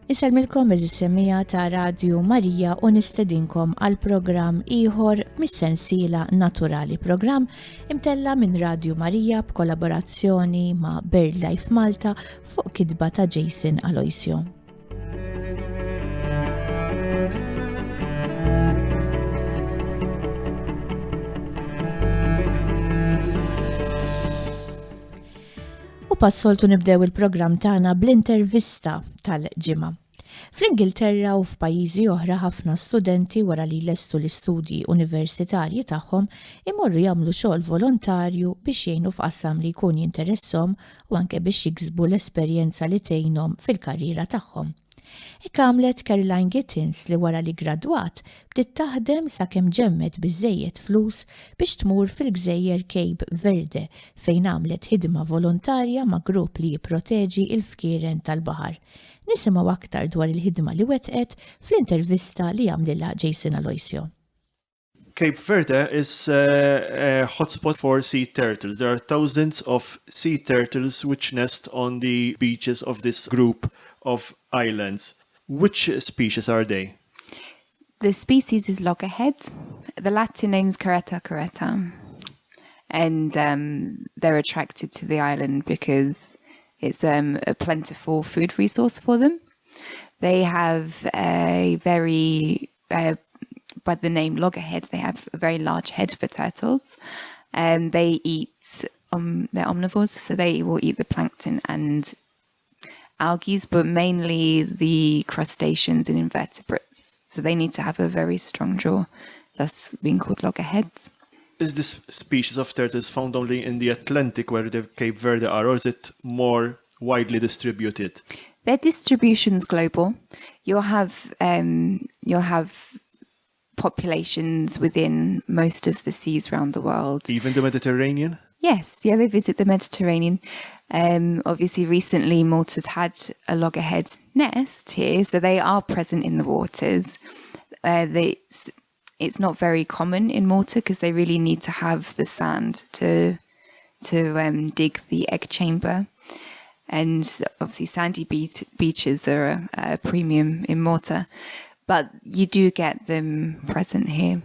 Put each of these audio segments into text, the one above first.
Insellmilkom għeżież semmiegħa ta' Radju Marija u nistedinkom għal programm ieħor mis-sensiela Naturali, programm imtella minn Radju Marija b'kollaborazzjoni ma' BirdLife Malta fuq kitba ta' Jason Aloisio. U passoltu nibdew il-programm tagħna bl-intervista tal-ġimgħa. Fl-Ingilterra u f'pajjiżi oħra ħafna studenti wara li jlestu l-istudji universitarji tagħhom imorru jagħmlu xogħol volontarju biex jgħinu f'qasam li jkun jinteresshom u anke biex jiksbu l-esperjenza li tgħinhom fil-karriera tagħhom. Hekk għamlet Caroline Gittins li wara li ggradwat bdiet taħdem sakemm ġemmgħet biżżejjed flus biex tmur fil-gżejjer Cape Verde fejn għamlet ħidma volontarja ma' grupp li jipproteġi l-fkieren tal-baħar. Nisimgħu aktar dwar il-ħidma li wettqet fl-intervista li għamlilha Jason Aloisio. Cape Verde is a hotspot for sea turtles. There are thousands of sea turtles which nest on the beaches of this group of islands. Which species are they? The species is loggerhead. The Latin name's Caretta caretta. And um, they're attracted to the island because it's um, a plentiful food resource for them. They have a very uh, by the name loggerheads, they have a very large head for turtles. And they eat, um, they're omnivores, so they will eat the plankton and algae, but mainly the crustaceans and invertebrates. So they need to have a very strong jaw, thus being called loggerheads. Is this species of turtles found only in the Atlantic where the Cape Verde are, or is it more widely distributed? Their distribution's global. You'll have um, you'll have populations within most of the seas around the world. Even the Mediterranean? Yes, yeah, they visit the Mediterranean. Um, obviously, recently Malta's had a loggerhead nest here, so they are present in the waters. Uh, they, it's not very common in Malta because they really need to have the sand to to um, dig the egg chamber. And obviously, sandy beach, beaches are a, a premium in Malta, but you do get them present here.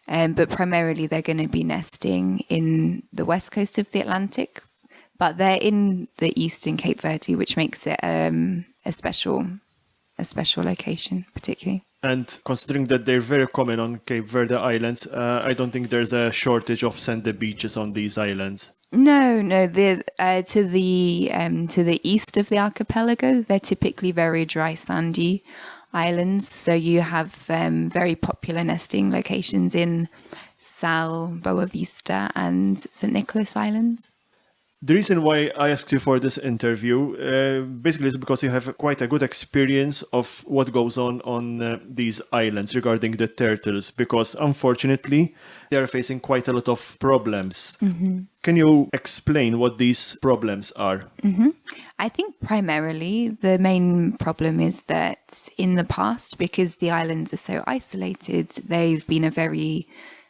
Um, but primarily, they're going to be nesting in the west coast of the Atlantic, but they're in the eastern Cape Verde, which makes it um, a special a special location, particularly. And considering that they're very common on Cape Verde Islands, uh, I don't think there's a shortage of sandy beaches on these islands. No, no. The uh, to the um, to the east of the archipelago, they're typically very dry, sandy islands. So you have um, very popular nesting locations in Sal, Boa Vista, and St Nicholas Islands. The reason why I asked you for this interview uh, basically is because you have quite a good experience of what goes on on uh, these islands regarding the turtles, because unfortunately they are facing quite a lot of problems. Mm -hmm. Can you explain what these problems are? Mm -hmm. I think primarily the main problem is that in the past, because the islands are so isolated, they've been a very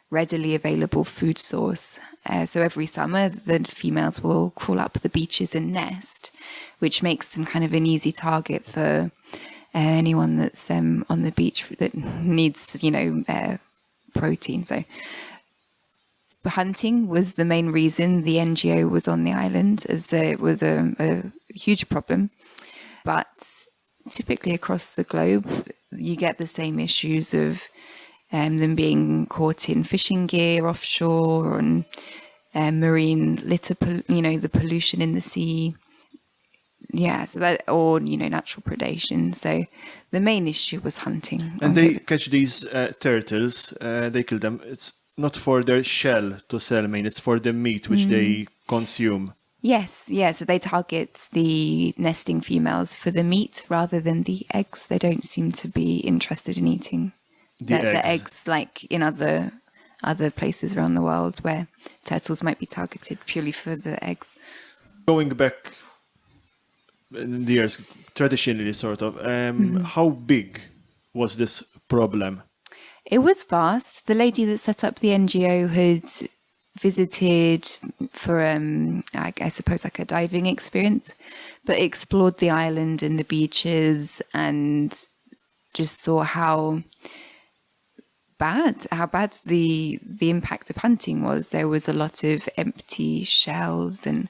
readily available food source. Uh, so every summer, the females will crawl up the beaches and nest, which makes them kind of an easy target for uh, anyone that's um, on the beach that needs, you know, uh, protein. So hunting was the main reason the NGO was on the island, as it was a, a huge problem. But typically across the globe, you get the same issues of um, them being caught in fishing gear offshore and um, marine litter, you know, the pollution in the sea. Yeah, so that, or, you know, natural predation. So the main issue was hunting. And they catch these uh, turtles, uh, they kill them. It's not for their shell to sell, I mean, it's for the meat which mm. they consume. Yes, yeah. So they target the nesting females for the meat rather than the eggs. They don't seem to be interested in eating the, the, eggs. the eggs like in other other places around the world where turtles might be targeted purely for the eggs. Going back in the years, traditionally, sort of, um, mm -hmm. how big was this problem? It was vast. The lady that set up the NGO had Visited for, I suppose, like a diving experience, but explored the island and the beaches and just saw how bad the impact of hunting was. There was a lot of empty shells and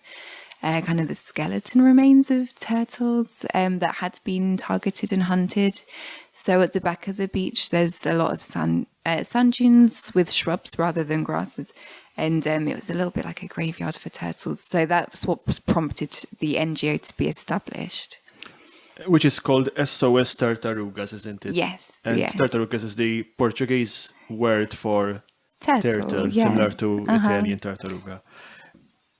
kind of the skeleton remains of turtles that had been targeted and hunted. So at the back of the beach, there's a lot of sand dunes with shrubs rather than grasses. And it was a little bit like a graveyard for turtles. So that's what prompted the NGO to be established. Which is called SOS Tartarugas, isn't it? Yes. And Tartarugas is the Portuguese word for turtle, turtle, similar to Italian tartaruga.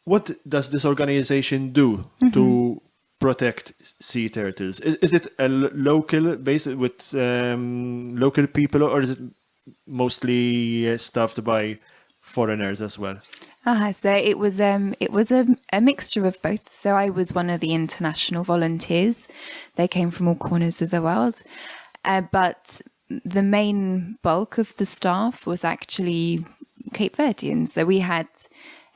What does this organization do to protect sea turtles? Is it a local based with local people, or is it mostly staffed by foreigners as well? So it was a mixture of both. So I was one of the international volunteers. They came from all corners of the world, but the main bulk of the staff was actually Cape Verdeans. So we had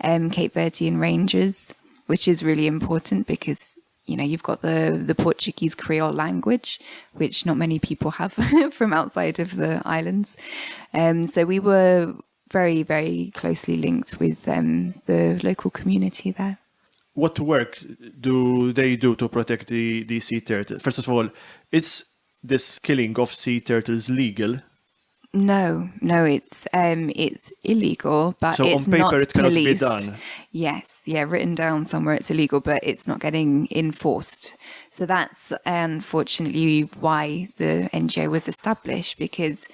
Cape Verdean rangers, which is really important because you've got the Portuguese Creole language, which not many people have from outside of the islands. So we were very, very closely linked with the local community there. What work do they do to protect the sea turtle? First of all, is this killing of sea turtles legal? No, it's illegal, but So it's on paper not it cannot be policed. done. Yes, yeah, written down somewhere it's illegal, but it's not getting enforced. So that's unfortunately why the NGO was established, because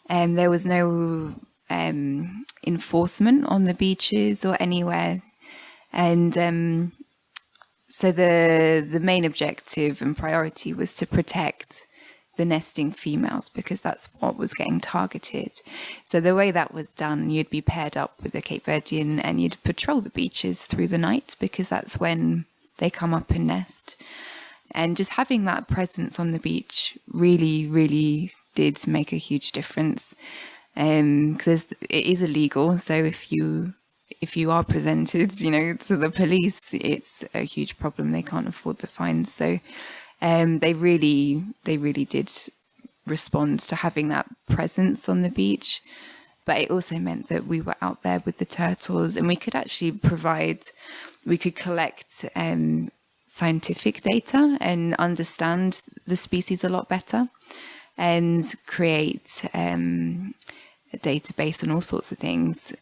there was no enforcement on the beaches or anywhere. And so the main objective and priority was to protect the nesting females, because that's what was getting targeted. So the way that was done, you'd be paired up with a Cape Verdean and you'd patrol the beaches through the night, because that's when they come up and nest. And just having that presence on the beach really, really did make a huge difference. Because it is illegal, so if you are presented to the police, it's a huge problem. They can't afford the fines. So they really did respond to having that presence on the beach. But it also meant that we were out there with the turtles, and we could actually provide, we could collect scientific data and understand the species a lot better, and create a database on all sorts of things,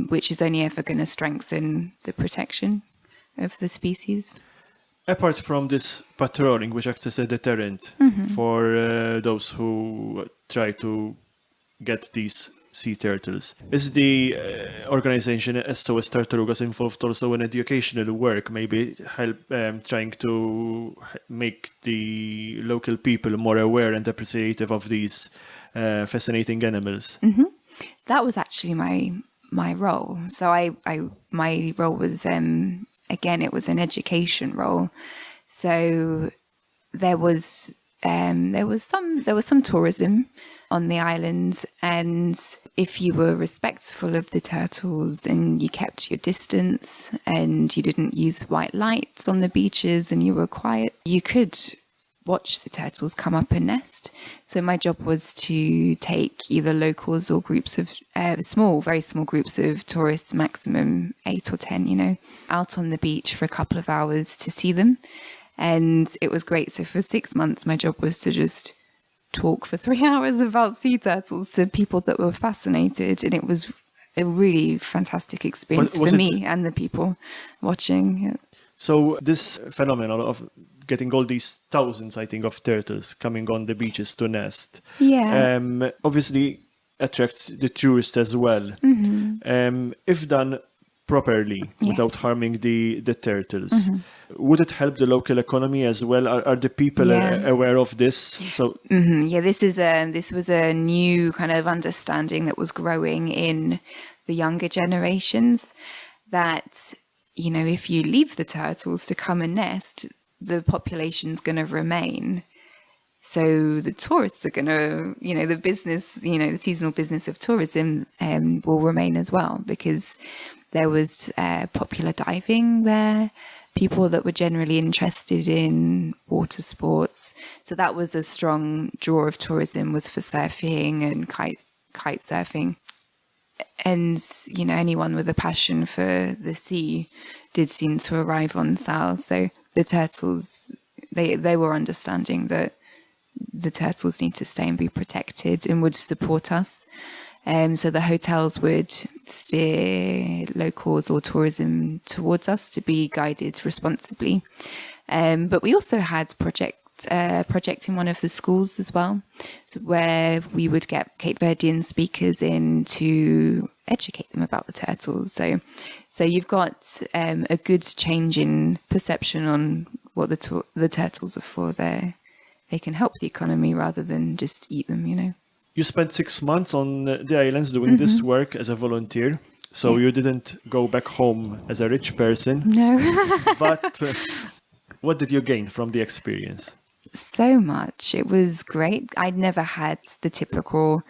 which is only ever going to strengthen the protection of the species. Apart from this patrolling, which acts as a deterrent for those who try to get these sea turtles, is the organization SOS Tartarugas involved also in educational work, maybe help trying to make the local people more aware and appreciative of these fascinating animals? That was actually my role. So my role was again, it was an education role. So there was some tourism on the island, and if you were respectful of the turtles and you kept your distance and you didn't use white lights on the beaches and you were quiet, you could watch the turtles come up and nest. So my job was to take either locals or groups of small, very small groups of tourists, maximum 8 or 10, out on the beach for a couple of hours to see them. And it was great. So for 6 months, my job was to just talk for 3 hours about sea turtles to people that were fascinated. And it was a really fantastic experience Was for it me and the people watching. Yeah. So this phenomenon of getting all these thousands, I think, of turtles coming on the beaches to nest, obviously attracts the tourists as well. If done properly, without harming the turtles, would it help the local economy as well? Are the people aware of this? So Yeah, this was a new kind of understanding that was growing in the younger generations, that if you leave the turtles to come and nest, the population's going to remain. So the tourists are going to, you know, the business, you know, the seasonal business of tourism will remain as well, because There was popular diving there, people that were generally interested in water sports. So that was a strong draw of tourism, was for surfing and kite surfing. And, you know, anyone with a passion for the sea did seem to arrive on Sal. So the turtles, they were understanding that the turtles need to stay and be protected and would support us. So the hotels would steer locals or tourism towards us to be guided responsibly. But we also had project in one of the schools as well, so where we would get Cape Verdean speakers in to educate them about the turtles. So you've got a good change in perception on what the turtles are for there. They can help the economy rather than just eat them, you know. You spent 6 months on the islands doing this work as a volunteer. So you didn't go back home as a rich person. No. But what did you gain from the experience? So much. It was great. I'd never had the typical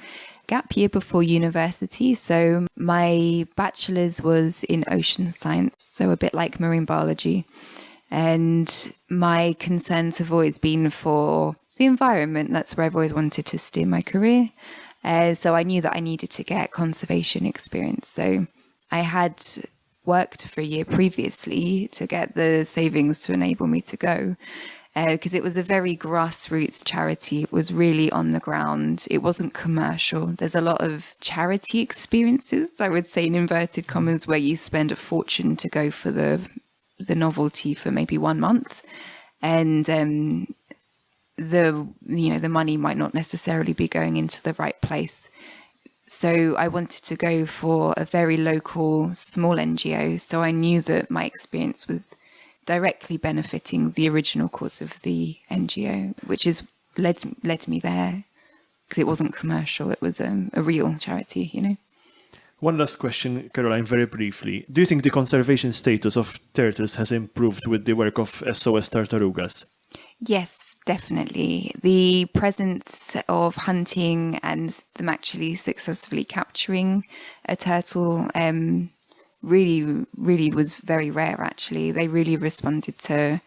gap year before university. So my bachelor's was in ocean science, so a bit like marine biology. And my concerns have always been for the environment. That's where I've always wanted to steer my career. So I knew that I needed to get conservation experience. So I had worked for a year previously to get the savings to enable me to go, because it was a very grassroots charity. It was really on the ground. It wasn't commercial. There's a lot of charity experiences, I would say in inverted commas, where you spend a fortune to go for the novelty for maybe 1 month. And the money might not necessarily be going into the right place. So I wanted to go for a very local, small NGO. So I knew that my experience was directly benefiting the original cause of the NGO, which is led me there, because it wasn't commercial. It was a real charity, you know. One last question, Caroline, very briefly. Do you think the conservation status of turtles has improved with the work of SOS Tartarugas? Yes, definitely. The presence of hunting and them actually successfully capturing a turtle really, really was very rare, actually. They really responded to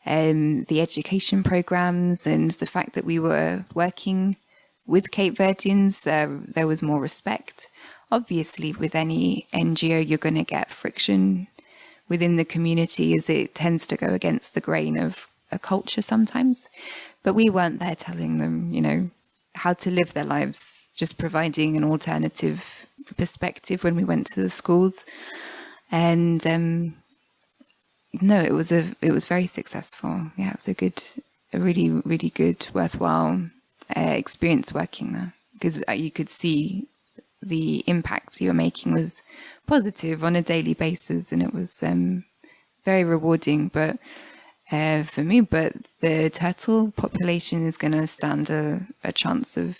the education programs and the fact that we were working with Cape Verdeans. There was more respect. Obviously, with any NGO, you're going to get friction within the community, as it tends to go against the grain of a culture sometimes. But we weren't there telling them, you know, how to live their lives, just providing an alternative perspective when we went to the schools. And no, it was very successful. Yeah, it was a really, really good, worthwhile experience working there, because you could see the impact you were making was positive on a daily basis, and it was very rewarding. But for me, but the turtle population is going to stand a chance of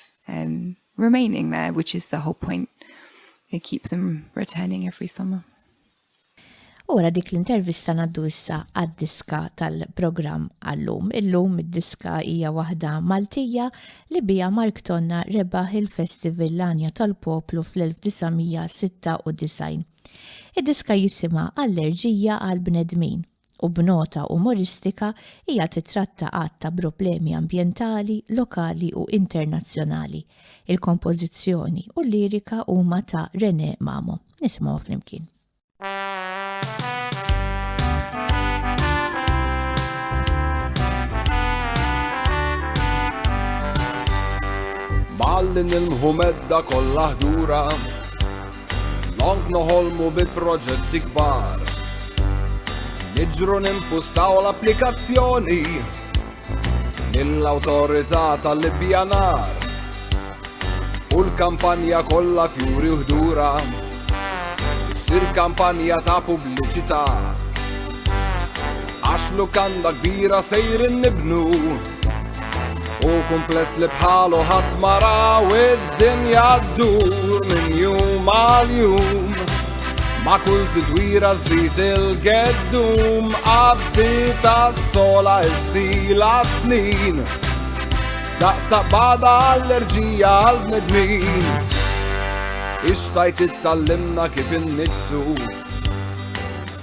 remaining there, which is the whole point. They keep them returning every summer. U wara dik l-intervista ngħaddu issa għad-diska tal-programm għallum. Illum id-diska hija waħda Maltija li bija Mark Tonna rebaħ il-Festival L-Għanja tal-Poplu fl-1996. Id-diska jisimha Allerġija għal Bnedmin u b'nota umoristika hija titratta għadd ta' problemi ambjentali, lokali u internazzjonali. Il-kompożizzjoni u l-lirika huma ta' René Mamo. Nisimgħu flimkien. Malli nilmħu medda kollha ħdura, long noħolmu bi proġetti kbar. Niġru nimpustaw l-applikazzjoni mill-awtorità tal-ippjanar u l-kampanja kollha fjuri u ħdura issir kampanja ta' pubbliċità. Għax lukanda kbira sejrin nibnu u kumpless li bħalu ħadd ma ra, u d-dinja ddur minn jum għal jum. Ma' kull tidwira żżid il-geddum, qabdi tas-sola issila snin. Daqq taqbada allerġija għall-bnedmin. Ixtajt ittallimna kif inniġsu.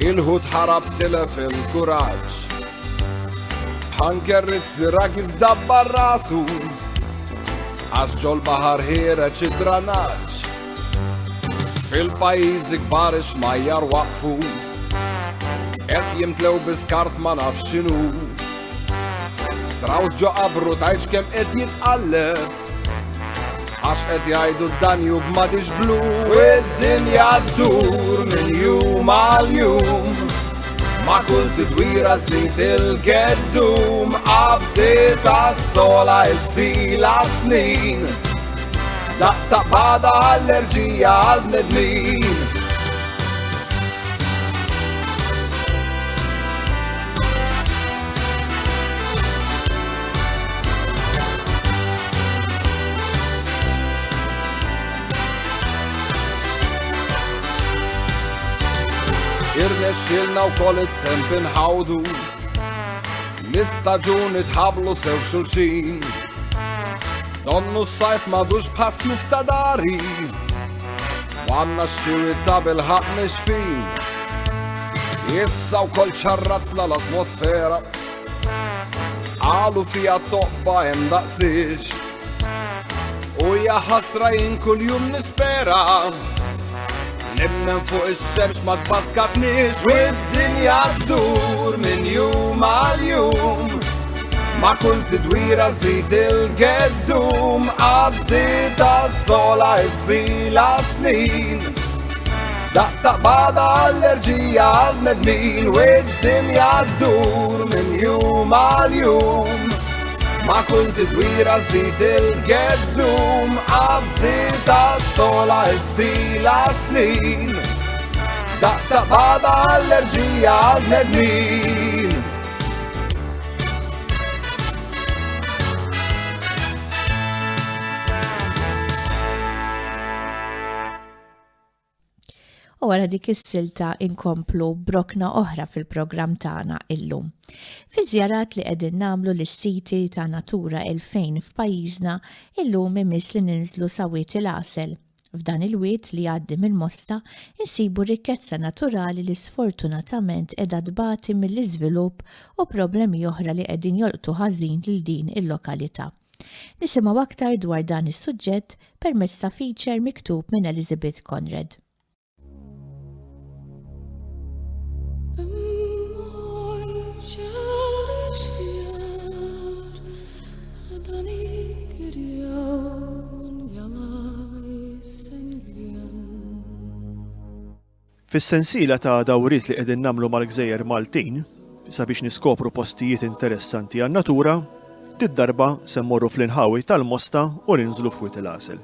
Il-ħut ħarab tilef il-kuraġġ. Ħanker sira kif dabbar rasu. Għax ġol-baħar ħiereġ id-dranaġġ. Fil-pajjiżi kbar ix-xmajjar waqfu. Qed jimtlew bi skart ma nafx x'inhu. Strauss ġo qabru tgħidx kemm qed jitqalleb. Għax qed jgħidu d-Danjub m'għadix blu. Id-dinja ddur minn jum għal jum. Ma' kull tidwira żid il-geddum qabdiet għas-sola issila snin. Daqq taqbada allerġija għall-bnedmin. Irnexxielna wkoll it-temp inħawdu L-istaġun itħablu sew xulxin Donnu s-sajf madux bħas-sjuf ta' dari Għanna xtiwi ta' bil-ħaq nixfin Issa wkoll ċarratna l-atmosfera Qalu fija toqba hemm daqsiex. U hija ħasra jien kuljum nispera. Nemmen fuq ix-xemx ma tbaskatniex u d-dinja ddur minn jum għal jum. Ma kull tidwira żid il-geddum qabdiet għas-sola issila snin. Daqq taqbada allerġija għall-bnedmin u d-dinja ddur minn jum għal jum. Ma' kull tidwira żid il-geddum qabdiet għas-sola issila snin. Daqq taqbada allerġija għall-bnedmin. U wara dik is-silta inkomplu brokna oħra fil-programm tagħna illum. Fi żjarat li qegħdin nagħmlu lis-siti ta' Natura 2000 f'pajjiżna, illum imiss li ninżlu sa Wied il-Għasel. F'dan il-wied li jgħaddi mill-Mosta insibu rikkezza naturali li sfortunatament qiegħda tbati mill-iżvilupp u problemi oħra li qegħdin jolqtu ħażin lil din il-lokalità. Nisimgħu aktar dwar dan is-suġġett permezz ta' feature miktub minn Elizabeth Conrad. Fis-sensiela ta' dawriet li qegħdin nagħmlu mal-gżejjer Maltin sabiex niskopru postijiet interessanti għan-natura, did-darba se mmorru fl-inħawi tal-Mosta u ninżlu f'Wied il-Għasel.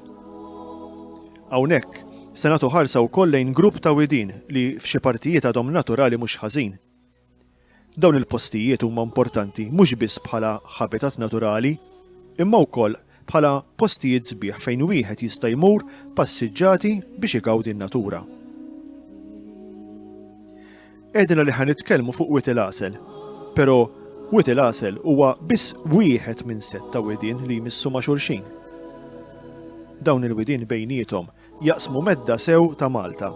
Hawnhekk se nagħtu ħarsa wkoll lejn grupp ta' widien li f'xi partijiet għadhom naturali mhux ħażin. Dawn il-postijiet huma importanti mhux biss bħala ħabitat naturali, imma wkoll bħala postijiet sbieħ fejn wieħed jista' jmur passiġġati biex igawdi n-natura. Għedna li ħa nitkellmu fuq Wied il-Għasel, però Wied il-Għasel huwa biss wieħed minn sett ta' widien li jmissu ma' xulxin. Dawn il-widien bejniethom jaqsmu medda sew ta' Malta.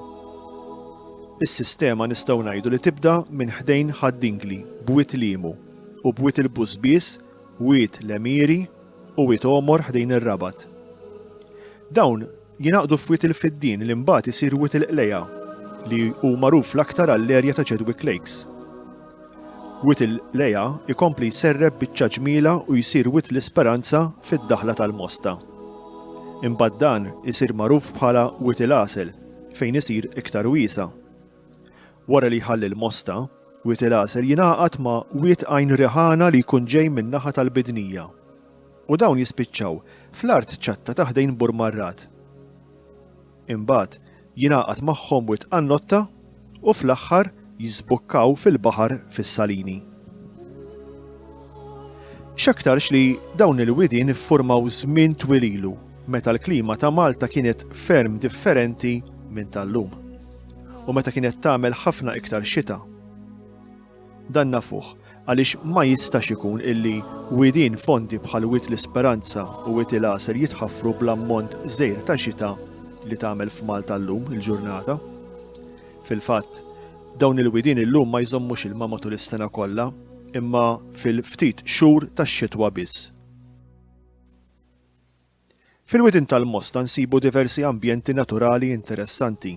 Is-sistema nistgħu ngħidu li tibda minn ħdejn Ħad-Dingli b'Wied Liemu u b'Wied il-Bużbież, Wied l-Għemieri u Wied Għomor ħdejn ir-Rabat. Dawn jingħaqdu f'Wied il-Fiddien li mbagħad isir Wied il-Qlejgħa li hu magħruf l-aktar għall-erja ta' Chadwick Lakes. Wied il-Qlejgħa jkompli jserrep biċċa ġmielha u jsir Wied l-Isperanza fid-daħla tal-Mosta. Imbagħad dan isir magħruf bħala Wied il-Għasel fejn isir iktar wiesa'. Wara li jħalli l-Mosta, Wied il-Għasel jingħaqad ma' Wied Għajn Riħana li jkun ġej min-naħa tal-Bidnija. U dawn jispiċċaw fl-art ċatta ta' ħdejn Burmarrad. Imbagħad jingħaqad magħhom Wied Qannotta u fl-aħħar jiżbukkaw fil-baħar fis-Salini. X'aktarx li dawn il-widien iffurmaw żmien twil ilu meta l-klima ta' Malta kienet ferm differenti minn tal-lum u meta kienet tagħmel ħafna iktar xita. Dan nafuh għaliex ma jistax ikun illi widien fondi bħal Wied l-Isperanza u Wied il-Għasel jitħaffru bl-ammont żgħir ta' xita li tagħmel f'Malta llum il-ġurnata. Fil-fatt, Dawn il-widien illum ma jżommux ilma matul is-sena kollha, imma fil-ftit xhur tax-xitwa biss. Fil-widien tal-Mosta nsibu diversi ambjenti naturali interessanti.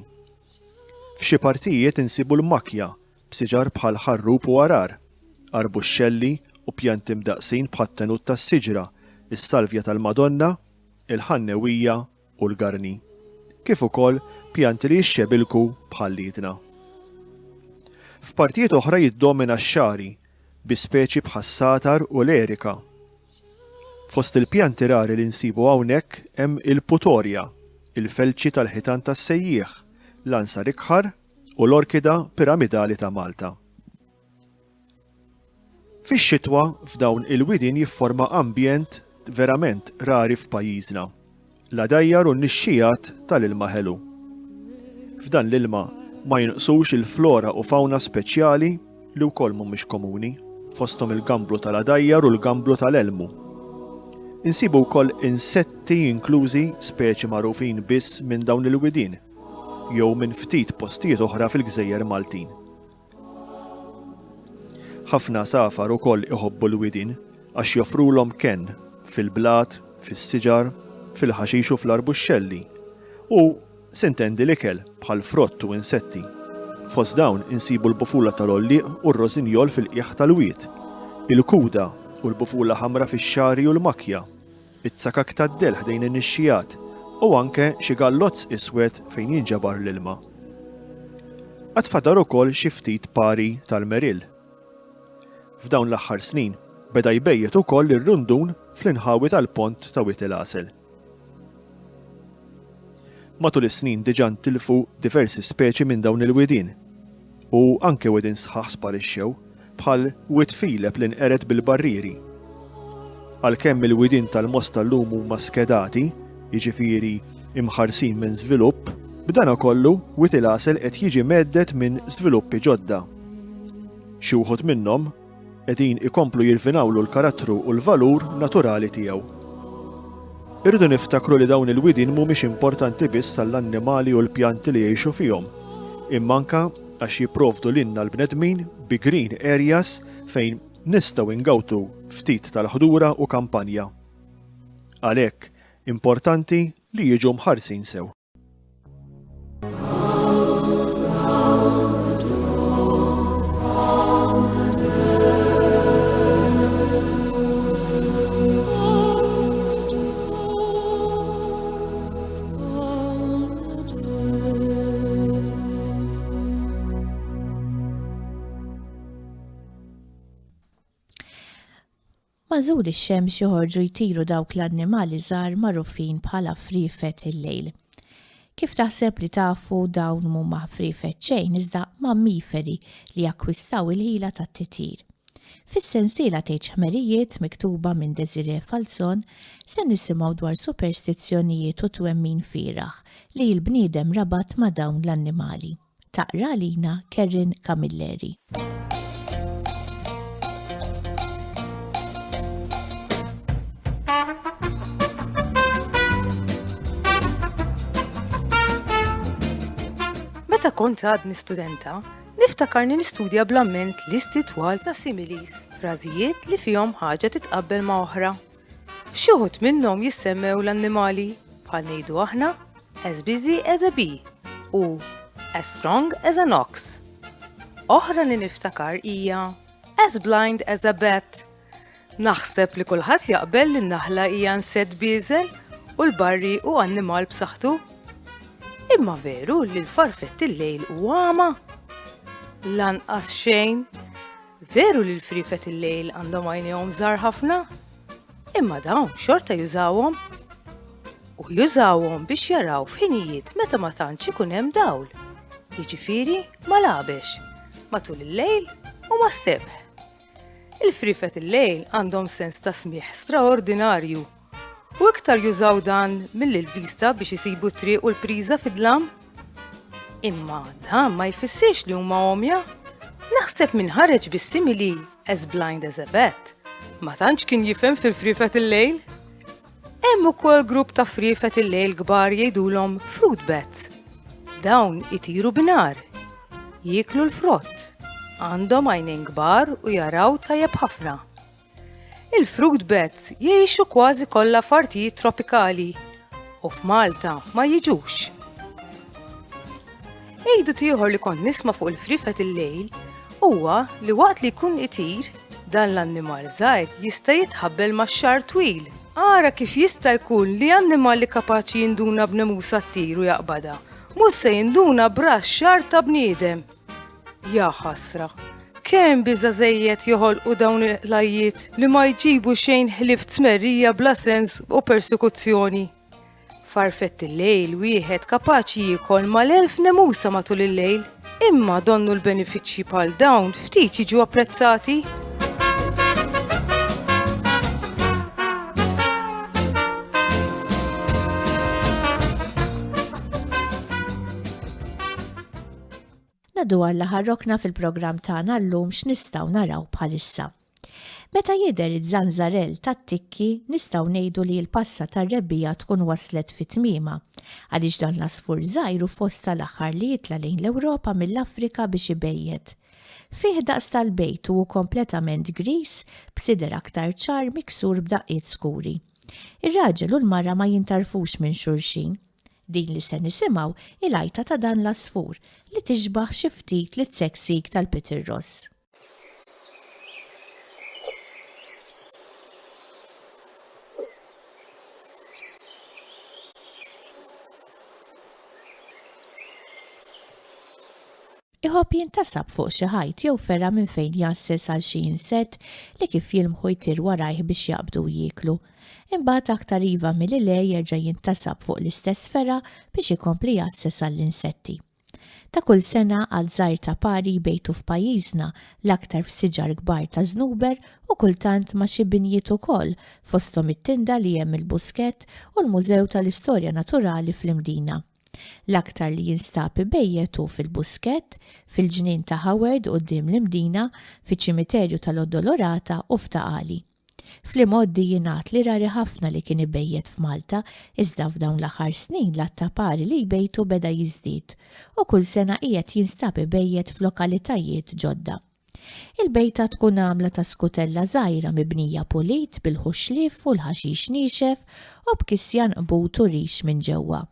F'xi partijiet insibu l-makja b'siġar bħal ħarrub u għarar, arbuxxelli u pjanti mdaqqsin bħat-tenut tas-siġra, is-salvja tal-Madonna, il-ħannewija u l-garni, kif ukoll pjanti li jixxebilku bħal-liedna. F'partijiet oħra jiddomina x-xagħri bi speċi bħas-sagħtar u l-erika. Fost il-pjanti rari li nsibu hawnhekk hemm il-putorja, il-felċi tal-ħitan tas-sejjieħ, l-ansar ikħar u l-orkida piramidali ta' Malta. Fix-xitwa f'dawn il-widien jifforma ambjent verament rari f'pajjiżna, l-għadajjar u n-nixxigħat tal-ilma ħelu. F'dan l-ilma ma jinqsux il-flora u fawna speċjali li wkoll mhumiex komuni, fosthom il-gamblu tal-għadajjar u l-gamblu tal-elmu. Insibu wkoll insetti inklużi speċi magħrufin biss minn dawn il-widien jew minn ftit postijiet oħra fil-gżejjer Maltin. Ħafna għasafar ukoll iħobbu l-widien għax joffrulhom kenn fil-blat, fis-siġar, fil-ħaxix u fl-arbuxxelli u, sintendi l-ikel, bħal frott u insetti. Fost dawn insibu l-bufula tal-għollieq u r-rożinjol fil-qiegħ tal-wied, il-kuda u l-bufula ħamra fix-xagħri u l-makkja, it-sakak tad-dell ħdejn in-nixxigħat u anke xi gallozz iswed fejn jinġabar l-ilma. Għad fadal ukoll xi ftit pari tal-merill. F'dawn l-aħħar snin beda jbejjet ukoll ir-rundun fl-inħawi tal-pont ta' Wied il-Għasel. Matul is-snin diġà ntilfu diversi speċi minn dawn il-widien u anke widien sħaħ sparixxew, bħal Wied Filep li nqered bil-barrieri. Għalkemm il-widien tal-Mosta llum huma skedati, jiġifieri imħarsin minn żvilupp, b'danakollu Wied il-Għasel qed jiġi mhedded minn żviluppi ġodda. Xi wħud minnhom qegħdin ikomplu jirvinawlu l-karattru u l-valur naturali tiegħu. Irridu niftakru li dawn il-widien mhumiex importanti biss għall-annimali u l-pjanti li jgħixu fihom, imma anke għax jipprovdu lilna l-bnedmin bi green areas fejn nistgħu ingawtu ftit tal-ħdura u kampanja. Għalhekk, importanti li jiġu mħarsin sew. Mażul ix-xemx joħorġu jtiru dawk l-annimali żgħar magħrufin bħala friefet il-lejl. Kif taħseb li tafu dawn mhuma friefet xejn iżda mammiferi li akkwistaw il-ħila tat-titjir. Fis-sensiela Tgħidx Ħmerijiet miktuba minn Desiree Falzon se nisimgħu dwar superstizzjonijiet u twemmin fieragħ li l-bniedem rabat ma' dawn l-annimali. Taqra għalina Kerrin Camilleri. Meta kont għadni studenta, Niftakarni nistudja bl-amment listi twal ta' similis, frażijiet li fihom ħaġa titqabbel ma' oħra. F'xi wħud minnhom jissemmew l-annimali, bħal ngħidu aħna as busy as a bee u as strong as an ox. Oħra li niftakar hija as blind as a bat. Naħseb li kulħadd jaqbel li n-naħla hija insett bieżel u l-barri hu annimal b'saħħtu. Imma veru li l-farfett il-lejl hu għama? Lanqas xejn. Veru li l-frifet il-lejl għandhom għajnejhom żgħar ħafna? Imma dawn xorta jużawhom. U jużawhom biex jaraw f'ħinijiet meta ma tantx ikun hemm dawl. Jiġifieri mal-għabex, matul il-lejl u mas-sebħ. Il-friefet il-lejl għandhom sens ta' smigħ straordinarju u iktar jużaw dan milli l-vista biex isibu t-triq u l-priża fid-dlam. Imma dan ma jfissirx li huma għomja. Naħseb min ħareġ bis-simili as blind as a bat ma tantx kien jifhem fil-friefet il-lejl. Hemm ukoll grupp ta' friefet il-lejl kbar jgħidulhom fruit bats. Dawn itiru binar. Jieklu l-frott. Għandhom għajnejn kbar u jaraw tajjeb ħafna. Il-fruit bats jgħixu kważi kollha f'artijiet tropikali u f'Malta ma jiġux. Għidut ieħor li kont nisma' fuq il-frifet il-lejl huwa li waqt li jkun itir, dan l-annimal żgħir jista' jitħabbel max-xagħar twil. Ara kif jista' jkun li annimal li kapaċi jinduna b'nemusa ttir u jaqbadha, mhux se jinduna b'ras xagħar ta' bniedem. Ja ħasra, kemm biża' żejjed joħolqu dawn il-qlajjiet li ma jġibu xejn ħlief tmerrija bla sens u persekuzzjoni. Farfett il-lejl wieħed kapaċi jiekol mal-1000 nemusa matul il-lejl, imma donnu l-benefiċċji bħal dawn ftit jiġu apprezzati. Ngħaddu għall-aħħar rokna fil-programm tagħna llum x'nistgħu naraw bħalissa. Meta jidher iż-żanżarell tat-tikki nistgħu ngħidu li l-passa tar-rebbiegħa tkun waslet fi tmiemha, għaliex dan l-għasfur żgħir hu fost tal-aħħar li jitla' lejn l-Ewropa mill-Afrika biex ibejjet. Fih daqs tal-bejt u hu kompletament griż b'sider aktar ċar miksur b'daqqiet skuri. Ir-raġel u l-mara ma jintgħarfux minn xulxin. Din li se nisimgħu hi l-għajta ta' dan l-għasfur li tixbah xi ftit lit-tseksik tal-Peter Ross. Iħobb jintasab fuq xi ħajt jew fergħa minn fejn jgħasses għal xi insett li kif jilmħu jtir warajh biex jaqbdu u jieklu. Imbagħad aktar iva milli le jerġa' jintasab fuq l-istess fergħa biex ikompli jgħasses għall-insetti. Ta' kull sena għadd żgħir ta' pari jbejtu f'pajjiżna, l-aktar f'siġar kbar ta' żnuber u kultant ma' xi binjiet ukoll, fosthom it-tinda li hemm il-Buskett u l-Mużew tal-Istorja Naturali fl-Imdina. L-aktar li jinstab ibejjet hu fil-Buskett, fil-ġnien ta' Howard quddiem l-Imdina, fiċ-ċimiterju tal-Oddolorata u f'Ta' Qali. Fl-imgħoddi jingħad li rari ħafna li kien ibejjet f'Malta, iżda f'dawn l-aħħar snin l-għadd ta' pari li jbejtu beda jiżdied u kull sena qiegħed jinstab ibejjet f'lokalitajiet ġodda. Il-bejta tkun għamla ta' skutella żgħira mibnija pulit bil-ħuxlief u l-ħaxix niexef u b'kisja nqbut u rix minn ġewwa.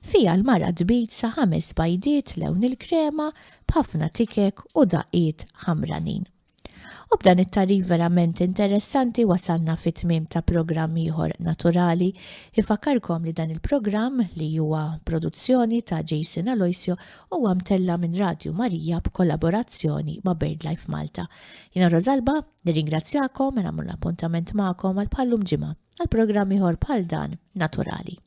Fiha l-mara tbid sa ħames bajdiet lewn il-krema b'ħafna tikek u daqqiet ħamranin. U b'dan it-tagħrif verament interessanti wasalna fit-tmiem ta' programm ieħor naturali. Ifakkarkom li dan il-programm li huwa produzzjoni ta' Jason Aloisio huwa mtella' minn Radju Marija b'kollaborazzjoni ma' BirdLife Malta. Jiena Rosalba, nirringrazzjakom u nagħmlu l-appuntament magħkom għal bħal-lum ġimgħa għal programm ieħor bħal dan naturali.